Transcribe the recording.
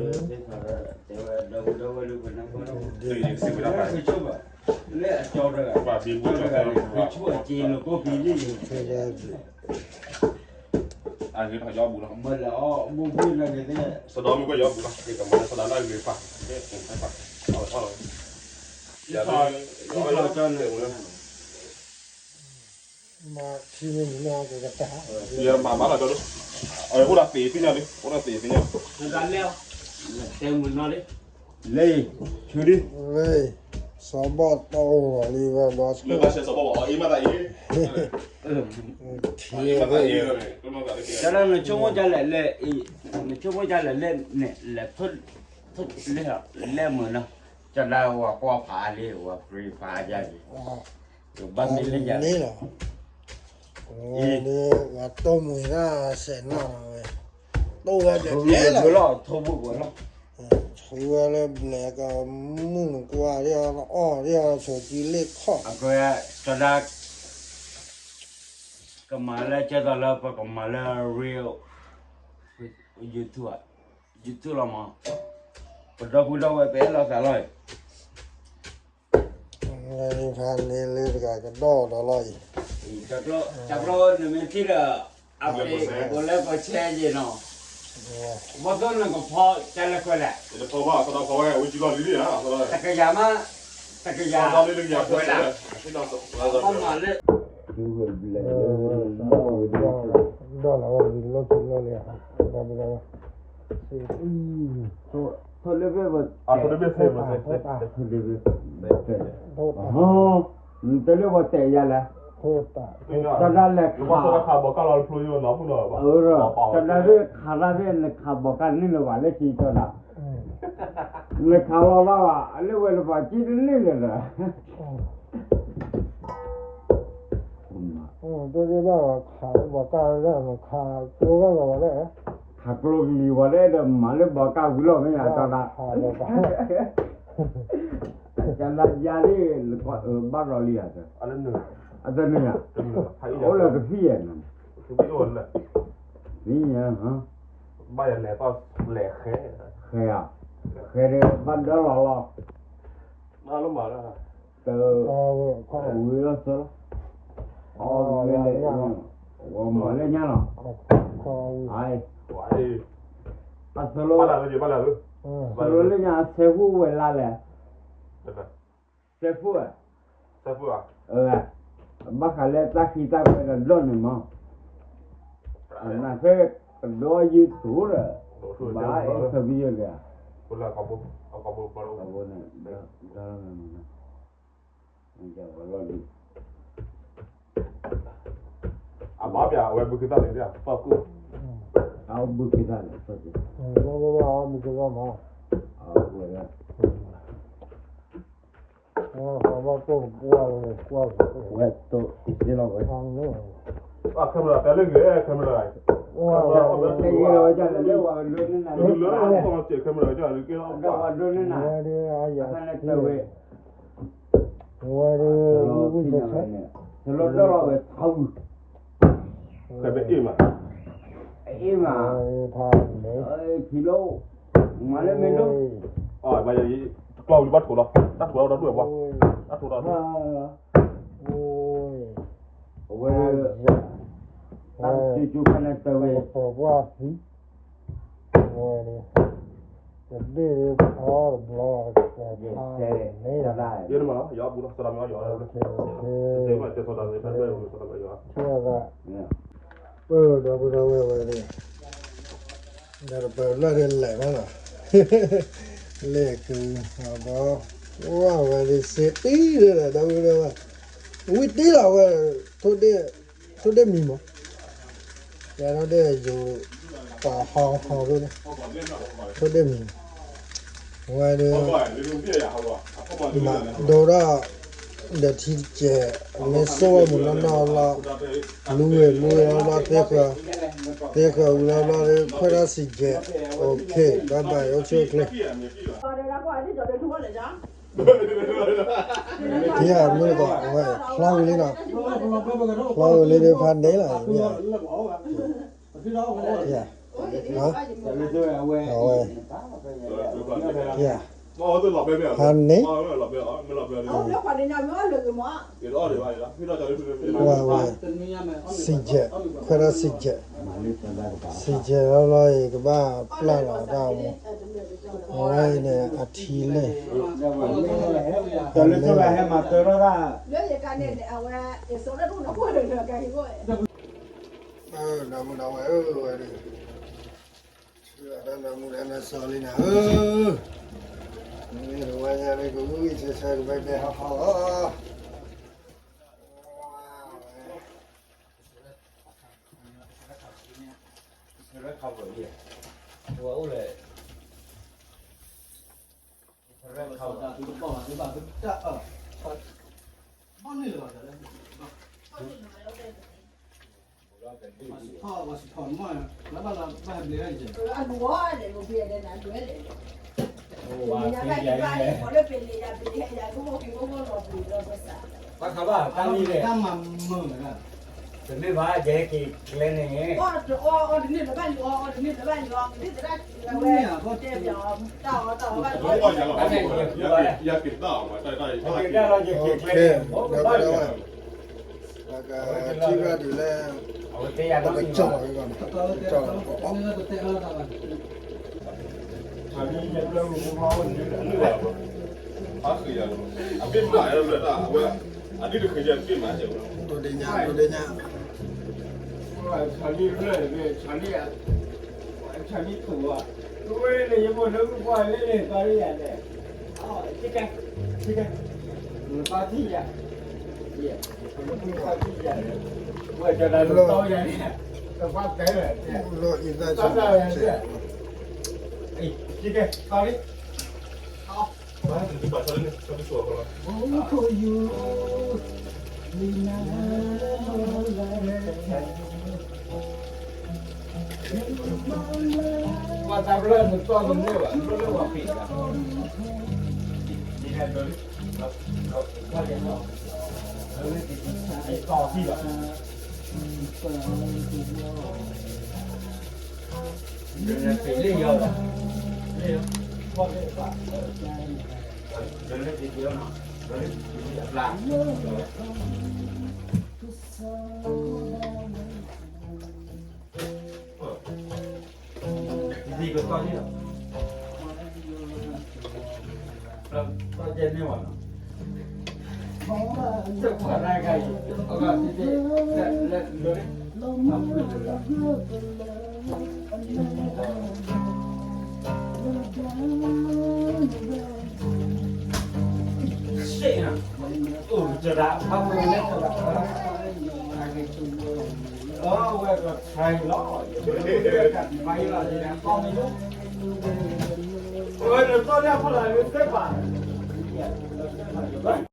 တဲဝဲဒီပုၢ်ဒီဝဲၢ်လၢပနၢ်ပၢၢ်လီၤ, လၢအကၠီတဂၤ, ကၠီတဂၤန့ၣ် ကဆူၣ်အစ့လၢကိးပံၤလံ, အဂ့ၢ်ထီၣ်ယီဘူၣ်လီၤ, မ့ၢ်လဲၤအီၣ်ဘူၣ်ဘူၣ်လၢန့ၣ်သ့ၣ်, စီၤဒီမုၢ်ကီၢ်ယီဘူၣ်လီၤ, ကမၤလၢစီၤဒၤလၢအဂ့ၤတဖၣ်, မၤထံမ့ၢ်န့ၣ်ကတၢၢ်, မၤဘၣ်လီၤကၠီဒိၣ်, အအိၣ်ဒီးသ့ၣ်သ့ၣ်ညါလံ, အိၣ်ဒီးသ့ၣ်သ့ၣ်ညါ, တဲမုၢ်နီၤလံ, လၢအံၤ, ဆူလံ, စီၤဘီၣ်တီၢ်အိၣ်လီၤလံဝဲဘီ, မ့ၢ်ဘၣ်ဆဲးစီၤဘီၣ်ဘၣ်အီၤအ့ၣ်မးသးအံၤ, အ့ၣ်မးသးအံၤ, ကၠီဒၣ်နဆိကမိၣ်ဒ်လဲၣ်လၢအံၤ, နဆိကမိၣ်ဒ်လဲၣ်လၢန့ၣ် လဲၤဖဲ လဲၤမုာ်နီၤ, ကၠီဒၣ်ဝဲကွၢ်ဖးလံ ဝဲ free fire ဒ်လဲၣ်, ဘၣ်မ့ၢ်လၢယၤန့ၣ်လီၤ, ဝဲတိၢ်မုာ်တၢ်စဲးနီၣ်ဝဲ, တိၢ်ဝဲဒၣ်လီၤ, ထိၣ်ဘူၣ်ဝဲလီၤ, ဆိဝဲလၢဘျဲးကမုၢ်နကွၢ်ဒ်အီၤ အီၣ်ဒ်အီၤ ဆိးကံလ့ၣ်ခီၣ်, အကဲ ကၠီဒၣ် ကမၤလၢကဲသိးလၢပကမၤလၢ real YouTube, YouTube လီၤမး, ပဒီပုၢ်ဒီဝဲၢ်ပအဲၣ်လိာ်သးလီၤ, ဖးန့ၢ်လၢတဂၤကဒီၣ်ဒီးလီၤအံၤ, တၢ်ကျိနမ့ၢ်ထံၣ်ဒီး အပ့ၤ ကိးလၢကိးဆဲးယ့ၣ်နီၤ, ဘီသိၣ်နကဖီကဲလၢခွဲးလဲၣ်, တကယၤမး, တကယၤ, ဝဲလၢ ဒီးလီၤဝဲလီၢ်ခံလီၢ်လံ, ဒီး ထိၣ်လၢဘ့ၣ်, ထိၣ်လၢဘ့ၣ်, တဲလၢပှၤတဲယၤလဲၣ်, တၢ်ဒၣ်လဲာ်ခး, တၢ်ဒၣ်ဘ့ၣ်ခးတၢ်ဘ့ၣ် နခးဘီးကၢ်န့ၢ်လၢၤဘၣ်လၢခံကၠီဒၣ်, နခးလီၤလီၤဘၣ် လၢဝဲလၢပှၤကံတန့ၢ်လၢၤဒီး တဘၣ်ဘၣ်ခး ဘီးကၢ်လၢနခးကျိဘၣ်ဂီၤဝဲလဲၣ်, ခးကျိကလံၤဝဲလဲၣ်ဒီး မၤလၢဘီးကၢ်ဝံၤလီၤ မ့ၢ်ယၤကၠီဒၣ်, ကၠီဒၣ်ယၤလံ, ဘၣ်ဒီးလံယၤ, အတနုၤယၤ, အိၣ်လၢကသံၣ်ယဲၢ်နၤ, သံၣ်ယဲၢ်, ဘၣ်ယလဲၤ, ဃဲဧါ, ဃဲဒီးဘၣ်ဒၢလီၤလီၤ, တ, ဝံၤလီၤသၢလီၤ, အဝဲလဲၣ်, ဝဲမၤလၢညါလီၤ, အသၢလီၤ, သၢလီၤလၢညါ ဆဲးဖူဝဲလါလဲၣ်, ဆဲးဖူဧါ, ဘၣ်ဃးလၢတၢ်ဃံတၢ်ကွဲဒီးဒိၣ်န့ၣ်မး, နသ့ၣ်ကဒီးယုၢ်ထူဒီး, ဘၣ်အဲၣ်သၢဘံယိၣ်လံဧါ, န့ၣ်, အဘၣ်ပၠးအဝဲဘုခ့သၣ်န့ၣ်, အဘုခ့သၣ်န့ၣ်, ဘုခ့သၣ်မး, ဝဲတိၢ်က့ၤလီၤဝဲ, camera တဲလၢဂ့ၤ camera, ဝဲဒၣ်, ဝဲဒၣ်, ဖဲအ့ၣ်မး, အ့ၣ်မး, ထံလီၤ, မၤလၢမ့ၢ်ဒိၣ်, တကျီဝံၤဘၣ်ထိးလီၤ, တၢ်ထိးဒီးဒွဲၣ်ဘၣ်, တၢ်ထိးဒီးဒွဲၣ်ဘၣ်, အဝဲ, တၢ်ကၠူကၠူဖဲန့ၣ်တဝဲ, ပှၤသံ, ဝဲ, တဘ့ၣ်အီတဘျီ, ယဲၢ်မးလီၤ, ယွၤအပူၤလီၤ, သရၣ်မ့ၢ်ယွၤ, သရၣ်မ့ၢ်ယွၤ, ဒီပုၢ်ဒီဝဲၢ်ဝဲန့ၣ်, ဒီးတပၢၤလၢဒ်လဲၣ်မးလီၤ, လဲၣ်ကုၤ, ဘီ, ဝဲဒၣ်စ့တံၢ်ဒီး ဒီပုၢ်ဒီဝဲၢ်, ဝံတံၢ်လီၤဝဲ, ထိၣ်ဒ့ၣ်မံၤမး, ယၤထိၣ်ဒ့ၣ်ယိၤ, ပှၤဟီဟီဖဲန့ၣ်, ထိၣ်ဒ့ၣ်မံၤ, ဝဲဒၣ် မၤဒိၣ်ဒီး, ဒီးထံတစဲး, မ့ၢ်စိၣ်ဝဲမုၢ်နီၢ်နီၢ်လီၤ, လူဝဲလူဝဲလီၤ, သ့ဃၢၤဝံၤလီၤဘျီ, ခွဲးတၢ်စံးကဲး, OK, bye bye, အိၣ်ဆူၣ်အိၣ်ချ့, ထံဧါ, မုၢ်တကိး, အဝဲဖျီဝံၤလံနီၤ, ဖျီဝံၤလံဒီးဖးန့ၣ်လီၤ, ထံဧါ. အဝဲ, အဝဲ, ယၤ, ဟါန့ၣ်, အဝဲ, အဝဲ, စံၣ်ကဲး, ခွဲးဒီးစံၣ်ကဲး, စံၣ်ကဲးလီၤလီၤအံၤ ကဘၣ်ပျၢ်လီၤတၢ်မူ, အဝဲအံၤန့ၣ် အထံလၢ်, အထံလၢ်, ဒီပုၢ်ဒီဝဲၢ်ဧၢ, ဆူအတၢ်နၢမူဒါနၢစီလံနၤဧၢ, မ့ၢ်တဝါညါလၢကဝံၣ်ဆၢဆၢကဘၣ်တဲဟီၣ်ဟီၣ်လီၤ. တမ့ၢ်ဘၣ် ယဟဲက့ၤကျဲန့ၣ်, ယက့ၤကျဲ, ပကထံၣ်ဘၣ်ဒ်လဲၣ်, ပကကၠီၣ်လီၤ, ပကကၠီၣ်လီၤ, အဘ့ၣ်မးလၢတၢ်, အဝဲ, အဒုးတဃုာ်ယၤတဘ့ၣ်မး, ဒိးဒ့ညါ, ဒိးဒ့ညါ, ဆၣ်လံ, ဆၣ်လံ, ဆၣ်လံ, ဆၣ်လံထူၣ်ဘၣ်, ဝဲန့ၣ် ယမိၢ်လၢဂုၢ်ကွၢ်လၢန့ၣ် ပှၤလၢယၤလဲၣ်, ကဲ, ကဲ, နပၢ်ထံၣ်ယၤ, နပၢ်ထံၣ်ယၤ, ဝဲကဒီးနတီယၤန့ၣ်, တပၢ်တဲဝဲ, တၢ်ဝဲ, ကဲ, ကဲ, တီလံ, ပှၤတၢ်ဘျၢနတီတန့ၢ်ဘၣ်, ဘျၢလၢပှၤပ့ၤ, ဒ်န့ၣ်ဘျၢလံ, တီထံၣ်ဘၣ်, ဘျၢလၢပ့ၤလၢယီၤ, လၢယီၤ, ဘျၢလၢပ့ၤလၢယီၤနီၤ, ဘျၢလၢပ့ၤလၢအဘျါ, ဒ်ကတီၢ်န့ၣ်လီၤ, တီၢ်ကဲန့ၢ်ဝဲနီၤ, တခွါတၢ်ခါအံၤ, အဂၤတ့ၢ်တ့ၢ်, လၢလၢလၢ,